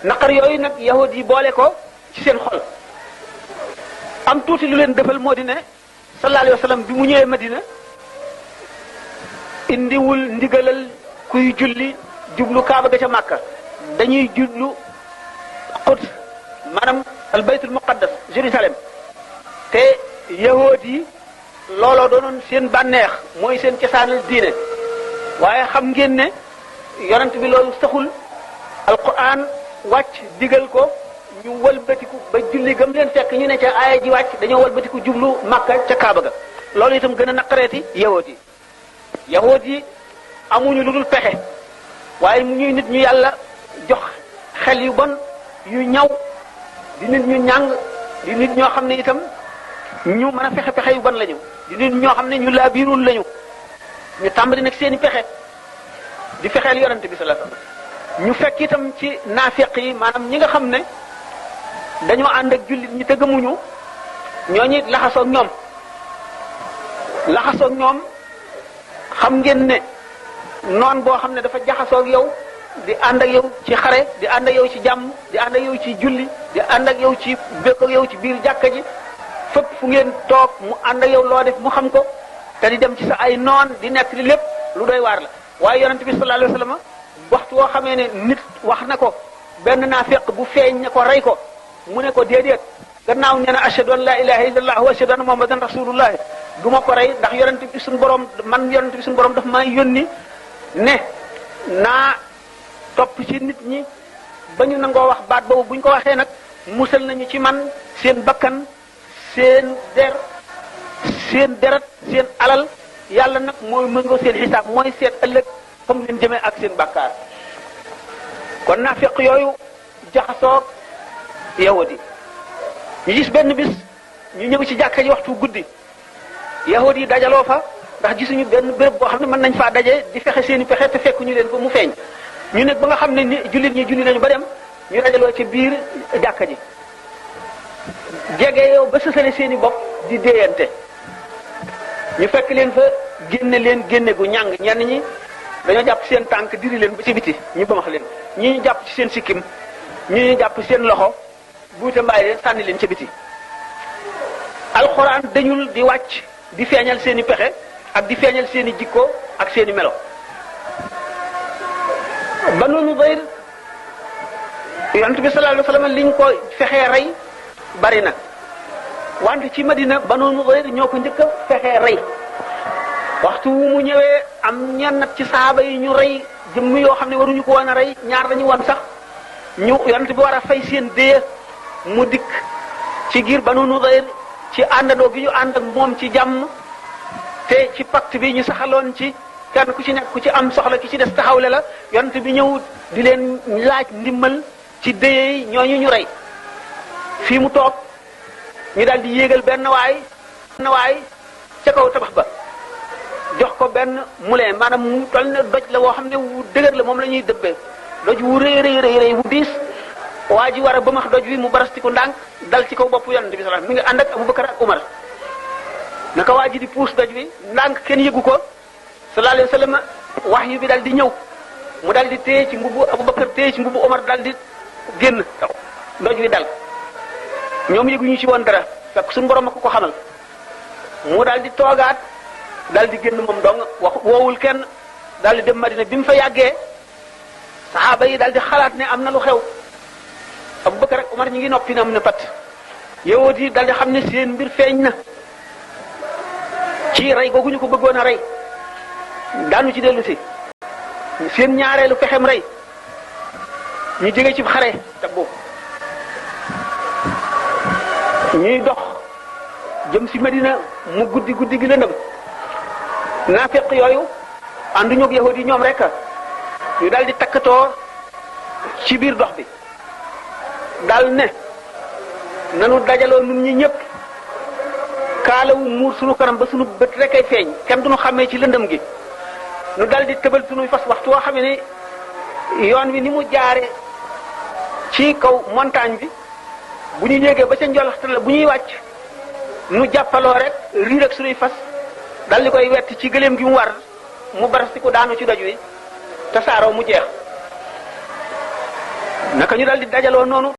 naqar yooyu nag yahud yi boole ko ci seen xol am tuuti lu leen defal moo di ne sallallahu alayhi wa sallam bi mu ñëwee Madina indiwul ndigalal kuy julli jublu Kaaba ga ca Makka dañuy jublu Quds maanaam al baytul muqaddas Jérusalem te yahud yi looloo doonoon seen bànneex mooy seen cosaanal diine waaye xam ngeen ne yonent bi loolu saxul alquran wàcc digal ko ñu wëlbatiku ba julli gëm leen fekk ñu ne ca aaya ji wàcc dañoo wëlbatiku jublu Makka ca Kaaba ga loolu itam gën a naqareeti yahud yi amuñu lu dul pexe waaye mu ñuy nit ñu yàlla jox xel yu bon yu ñaw di nit ñu ñàng di nit ñoo xam ne itam ñu mën a fexe pexe yu bon lañu di nit ñoo xam ne ñu laa biirul lañu ñu tàmbali nag seeni pexe di fexeel yonent bi sallallahu alayhi wasallam ñu fekk itam ci naafiq yi maanaam ñi nga xam ne dañoo ànd ak jullit ñi te gëmuñu ñooñu laxasoog ñoom xam ngeen ne noon boo xam ne dafa jaxasoog yow di ànd ak yow ci xare di ànd ak yow ci jàmm di ànd ak yow ci julli di ànd ak yow ci békk ak yow ci biir jàkka ji fépp fu ngeen toog mu ànd ak yow loo def mu xam ko te di dem ci sa ay noon di nekk li lépp lu doy waar la waaye yonent bi sallallahu alayhi wasallam waxtu woo xamee ne nit wax na ko benn naafiq bu feeñ ne ko rey ko mu ne ko déedéet gannaaw nee na ashhadu an la ilaha illallah wa ashhadu anna muhammadan rasulullah du ma ko rey ndax yonent bi suñu borom daf maa yónni ne naa topp ci nit ñi ba ñu nangoo wax baat boobu bu ñu ko waxee nag musal nañu ci man seen bakkan seen deret seen alal yàlla nag mooy mëngoo seen xisaab mooy seet ëllëg fa mu leen jëmee ak seen bàkkaar kon naafiq yooyu jaxasoog yahudi ñu gis benn bis ñu ñëw ci jàkka ji waxtu guddi yahudi yi dajaloo fa ndax gisuñu benn béréb boo xam ne mën nañ faa daje di fexe seeni pexe te fekk ñu leen ko mu feeñ ñu nekk ba nga xam ne ni jullit ñi julli nañu ba dem ñu dajaloo ci biir jàkka ji jege yow ba sësale seeni bopp di déeyante ñu fekk leen fa génne gu ñàng ñenn ñi dañoo jàpp seen tànk diri leen ba ci biti ñu bamax leen ñi ñu jàpp ci seen sikkim ñi ñu jàpp seen loxo buute mbaay leen sànni leen ci biti alxuraan dañul di wàcc di feeñal seeni pexe ak di feeñal seeni jikko ak seeni melo Banu Nudayr yonent bi sallallahu alayhi wasallam liñ ko fexee rey bari na wante ci Madina Banu Nudayr ñoo ko njëkk a fexee rey waxtu wu mu ñëwee am ñenn ci saaba yi ñu rey jëmm yoo xam ne waruñu ko woon a rey ñaar dañu woon sax ñu yonent bi war a fay seen dee mu dikk ci giir Banu Nudayr ci àndandoo gi ñu ànd ak moom ci jàmm te ci pacte bi ñu saxaloon ci kenn ku ci nekk ku ci am soxla ki ci des taxawle la yonent bi ñëw di leen laaj ndimbal ci déye ñooñu ñu rey fii mu toog ñu daal di yéegal benn waay ca kaw tabax ba jox ko benn moulin maanaam mu toll ne doj la woo xam ne wu dëgër la moom la ñuy dëbbee doj wu rëy wu diis waa ji war a bëmax doj wi mu barastiku ndànk dal ci kaw boppu yonent bi sallallahu alayhi wasallam mi ngi ànd ak Abubakar ak Umar naka waa ji di puus doj wi ndànk kenn yëgu ko sallallahu alayhi wasallam wahyu bi dal di ñëw mu dal di téye ci mbubu Abubakar téye ci mbubu Umar dal di génn doj wi dal ñoom yëguñu ci woon dara fekk suñu borom a ko xamal mu dal di toogaat dal di génn moom dong wax woowul kenn dal di dem Madina bi mu fa yàggee saxaaba yi dal di xalaat ne am na lu xew Abubakar ak Umar ñi ngi noppi na am na pat yahud yi dal di xam ne seen mbir feeñ na ci rey googu ñu ko bëggoon a rey daanu ci dellu si seen ñaareelu pexem rey ñu jóge ci xare Tabuk ñuy dox jëm si Medina mu guddi gi lëndëm naafeq yooyu ànduñu ak yahud yi ñoom rek ñu dal di takkatoo ci biir dox bi dal ne nanu dajaloo nun ñi ñëpp kaalawu muur sunu kanam ba sunu bët rek ay feeñ kenn duñu xàmmee ci lëndëm gi nu dal di tëbal sunuy fas waxtu woo xamee ne yoon wi ni mu jaare ci kaw montagne bi bu ñu yéegee ba ca njolaxtan la bu ñuy wàcc nu jàppaloo rek riir ak sunuy fas dal di koy wett ci gëléem gi mu war mu barasiku daanu ci doj wi te saaroo mu jeex naka ñu daal di dajaloo noonu